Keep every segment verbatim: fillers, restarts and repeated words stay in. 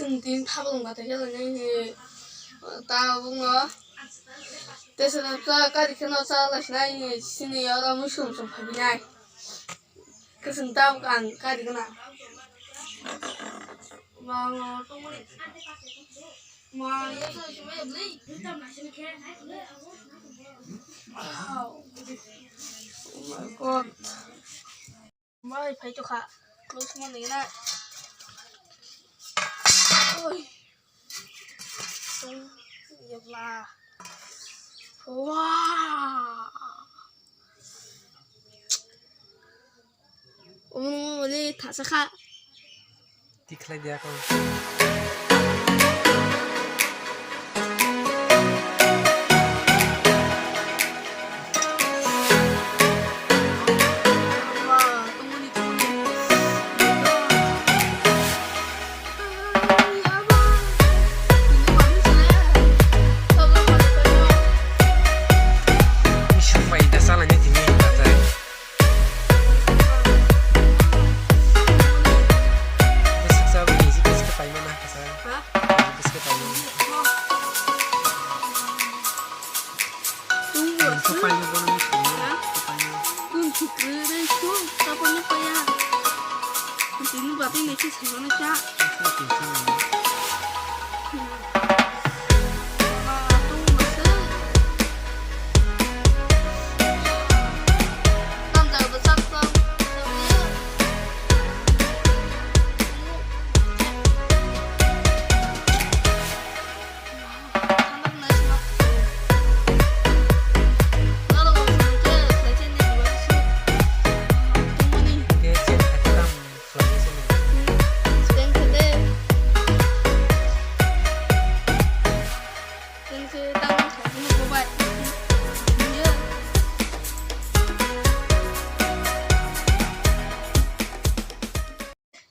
Chwng tini thabung bathai khe lainai ni tabukno. Tesa ka kari kheno cha lai sinai ni sini oro mui sum sum phainai. Kwchwng tabuk ang kari gana. Ma, ma, ma, ya sa sumai bli. Wow. Oh my God. Mai phai tokha. Close mo ni na. Oi. Tung yebla. Wah. Omo wale thasa kha. Tikhlai dia ko. Bwswk chawi, easy bwswk paimana kasa. Ha? Easy bwswk paimana. Tung bo. Ang khe paimana bono mesti. Ha? Paimana. Tung chukre re tung, taponi paya. Tini bati nasi sengana cha. Asa kisa. Hmm.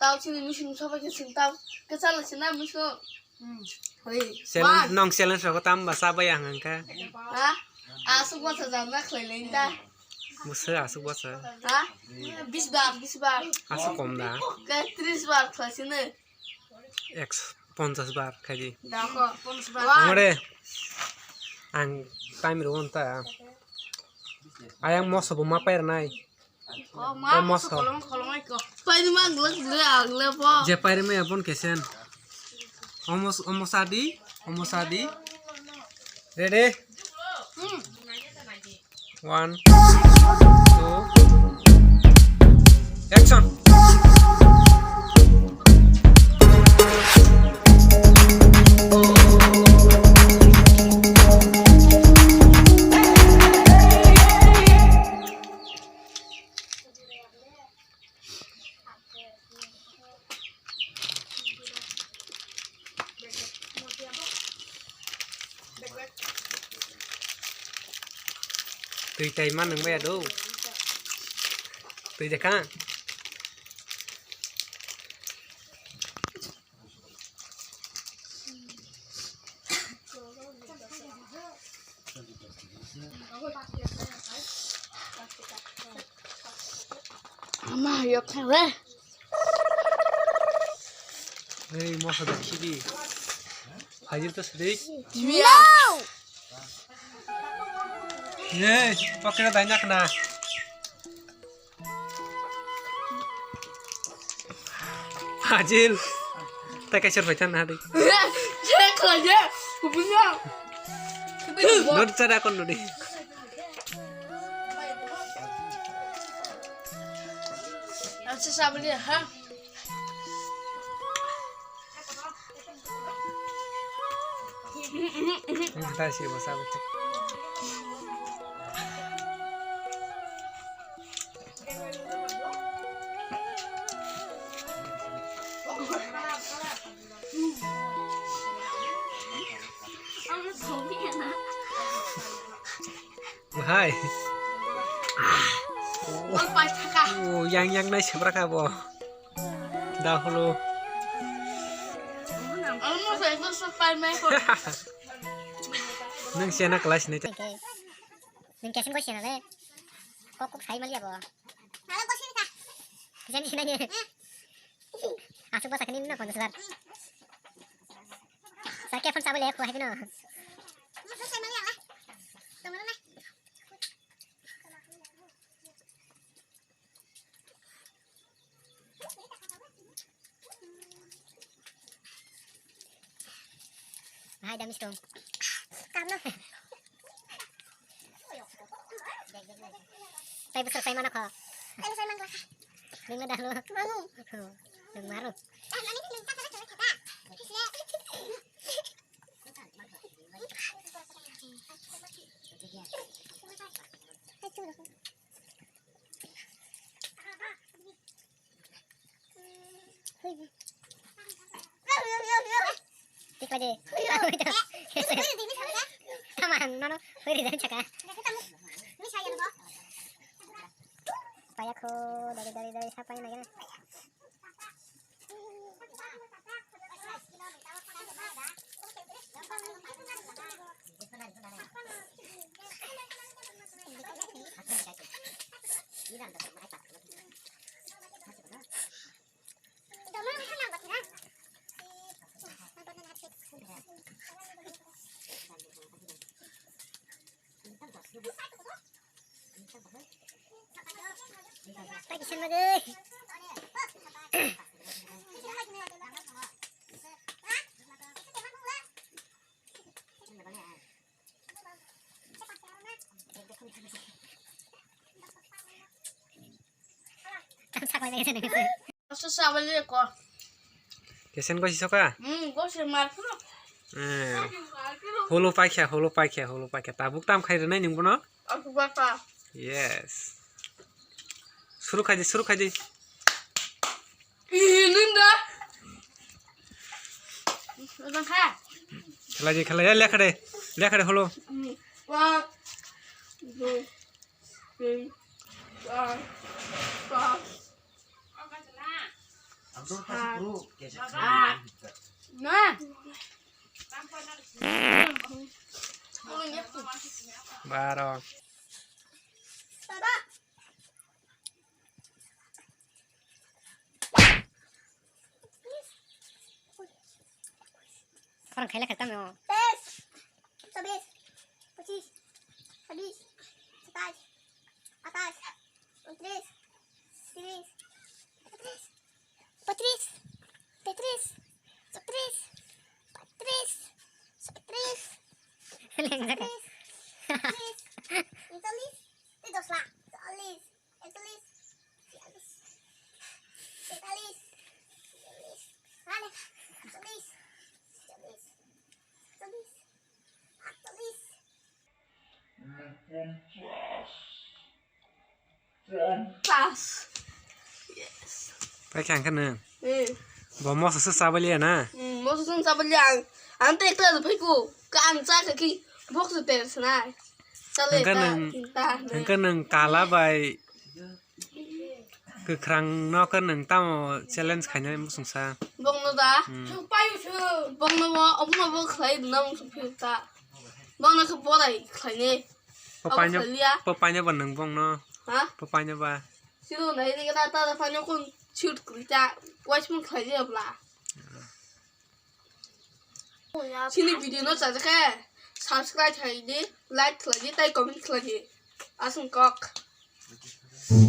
Tao chini muisung sobai khe chwng tao kwchalo se na muisung. Hmm. Hoi. Challenge, wan. Nong challenge rogo tamo ba chabai ang hwnkha. Ha? Aswk bwsa jam na khlai lai ta. Musa aswk bwsa. Ha? Bis bar, bis bar. Aswk kom da. Ke tris bar khlai sini. Ekso ponchas bar khai di. Dako, ponchas bar. Amore. Ang time ro ta. Ayang moso bo ma pair nai. O ma, o moso. Kolong, kolong ai ko. Paini mang glak glak ang le po. Je pairi maya bon kesen. Omos, omos adi, omos adi. Ready? Hmm. One, two, action. Twi tai ma nung maya do. Twi de kha. Ama yok thang le. Ei, moso da khibi. Hajir to sri. No! Ei, pakira dai nak na. Hajil. Tai kaisar bai tan hari. Cek aja. Kupunya. Nod cara kon nodi. Ang sasabili ha. Ang ta si basa basa. Hai. Ol pai thaka. O, yang yang nai sebra kha bo. Da holo. Almost I was so far my phone. Nang siya na class ni. Nang kesin ko siya na le. Kok kok sai mali abo. Nang ko sini ka. Kesin sini ni. Asuk basa kini na ponchas bar. Sakya phone sabole khwai dino. Hai, dam stone. Karno. Tai bwswk sai mano kho. Tai sai mangla kha. Nungno dalo. Mangu. Nung maru. Tikla je. Taman nono huri dan chaka. Paya kho dari dari dari siapa yang lagi? Kesen ko sisoka? Hmm, ko se mar phuru. Eh. Holo paikha, holo paikha, holo paikha. Tabuk tam khai rwnai nung bono? Aku baka. Yes. Suru khai di, suru khai di. Ih, nung da. Udah kha. Khelai di, khelai. Ya, lekha de. Lekha de holo. Hmm. Wah. Duh. Tin, char, pas. Sat. Aath. Nah. Baro. Khorang khaila khatam o. Teis, chobis, pochis, chhabis, satais, atais, untris, tris, ekatris, batris, tetris, chotris, patris, soitris, Lengjak. Patris, patris, unchalis, tei dosla, chalis. Ektalis, bialis, tetalis, chwalis, hale, atchalis, chalis, atchalis, atchalis, ponchas. Paikha hwnkhe nwng? Eh. Bo moso se chabaliya na? Hmm, moso se chabaliya ang. Ang tei ekla phaiku. Ang cha kha ki box ter sanai. Hwnkhe nwng, hwnkhe nwng kala bai kwkhwrang no khe nwng tamo challenge khainai muchungsa? Bongno da? Hmm. Bongno bo, obono bo khlai rwna muchung phirta. Bongno khe borai khlainai. Papaino, papaino ba nwng bongno? Ha? Papaino ba? Sino nai ni kata ta paino kun shoot kwrwi ta. Watch mun khlai di abla. Chini video no chajak khe subscribe khlai di, like khlai di, tei comment khlai di. Aswng kok.